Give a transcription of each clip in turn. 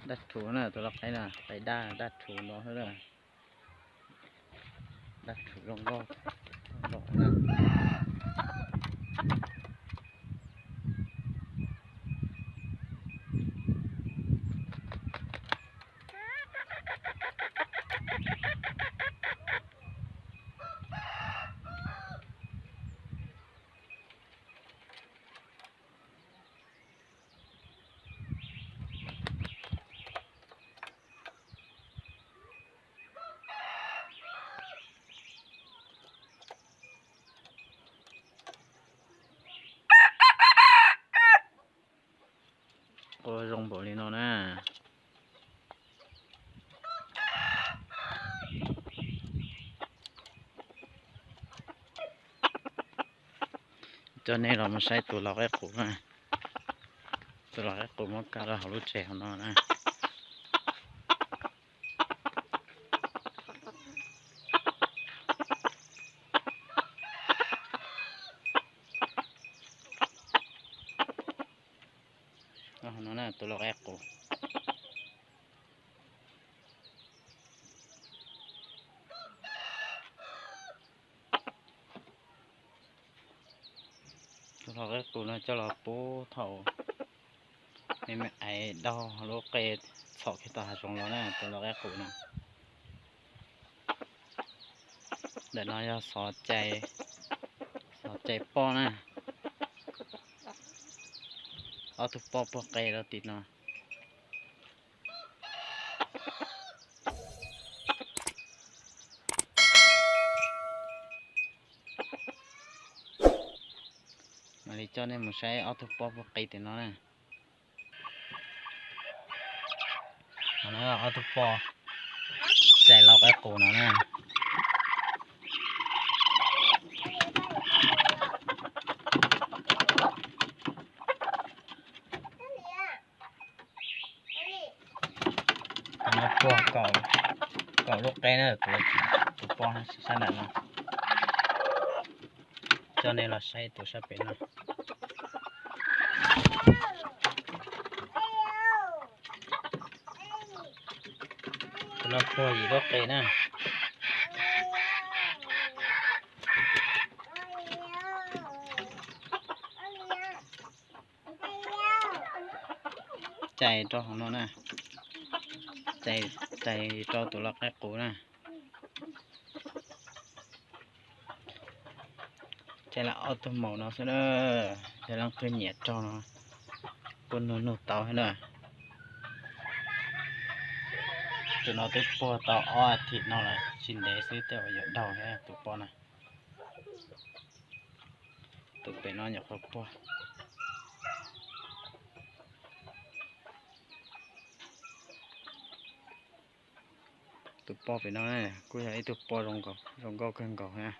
Dab rhuv na, tus lau qaib na, qaib daj daj rhuv no xwb na. Daj rhuv zoo nkauj, zoo nkauj na. Ua zoo npaum li no na. Coj nej los mus saib tus lau qaib qus na. Tus lau qaib qus muab kaw rau hauv lub tsev hauv no na. Tus lau qaib qus. Tus lau qaib qus no coj los pub thaum me me aiv daug lub qe txhom kiag tau hav zoov los na, tus lau qaib qus no. Ntawm no yog xov cai, xov cai poj na. Ob tug poj puag qe rau tim no. Mam li coj nej mus saib ob tug poj puag qe tim no na. No ob tug poj cai lau qaib qus no na. No puag kaum lub qe na, tus poj sab nram no. Coj nej los saib tus sab pem no. Tus no puag yim lub qe na. Cai rau hauv no na. Cai, cai rau tus lau qaib qus na. Cai lam ob tug maum no xwb na. Yog leej twg nyiam raug no kuj nug nug tau thiab na. Tus no twb puag tau ob as thiv no lawm, tsis ntev xwb tej uas yuav daug thiab tus poj na. Tus pem no nyuam qhuav puag. Tus poj pem no kuj yog ib tug poj zoo nkauj kawg nkaus na.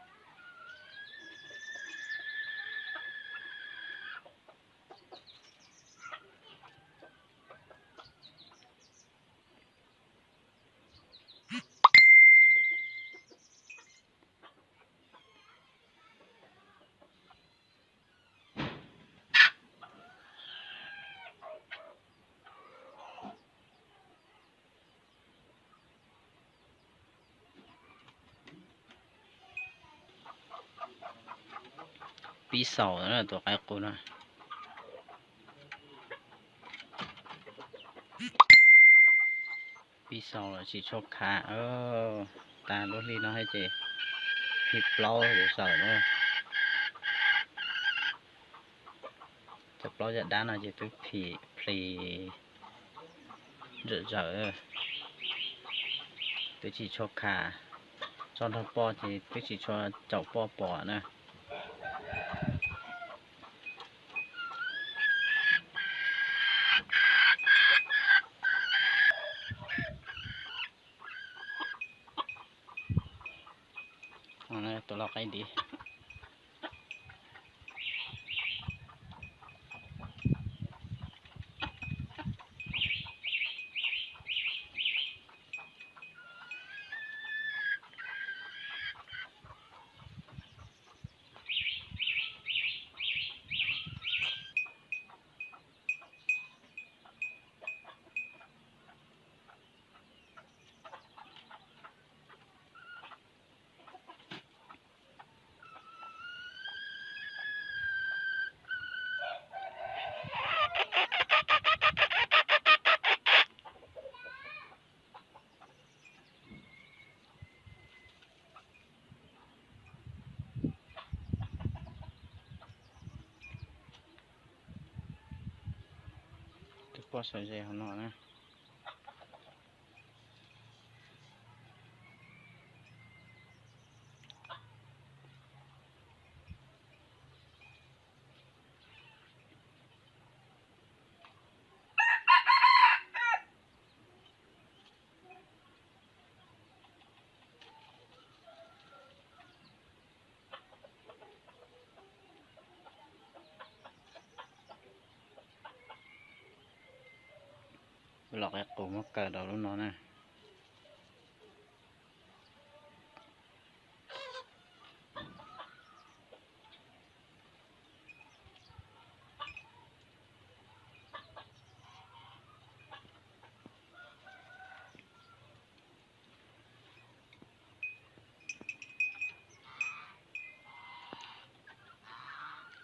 Pib xaus na tus qaib qus no. Pib xaus los tsis tshua khav. Tas lub hli no thiab ces phim plaub zawm na. Cov plaub yam dab no ces twb phim plis zawm zawm, twb tsis tshua khav. Tso nrog poj ces twb tsis tshua caum poj pom na. Tus lau qaib div. pob saum ze hauv no na. Los qe qus muab kaw rau lub no na.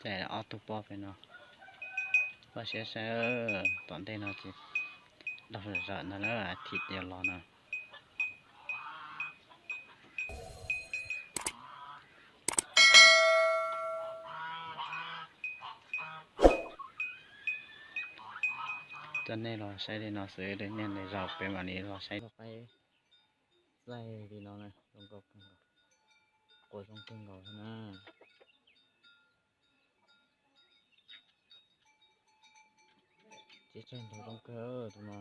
Ces ob tug pob pem no, koj siab saib, tom ntej no ces daug zawm zawm ntag na, thim tias los no. Coj nej los saib li no xwb, nej nres zaus peb mam li los saib qaib txaij li no na, zoo nkauj kawg nkaus, quas zoo kawg nkaus na. Txiv tsaig ntawd zoo kawg tus no.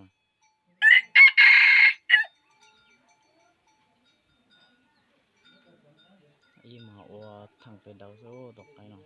Ib mas ua theem pes daus xwb tus qaib no.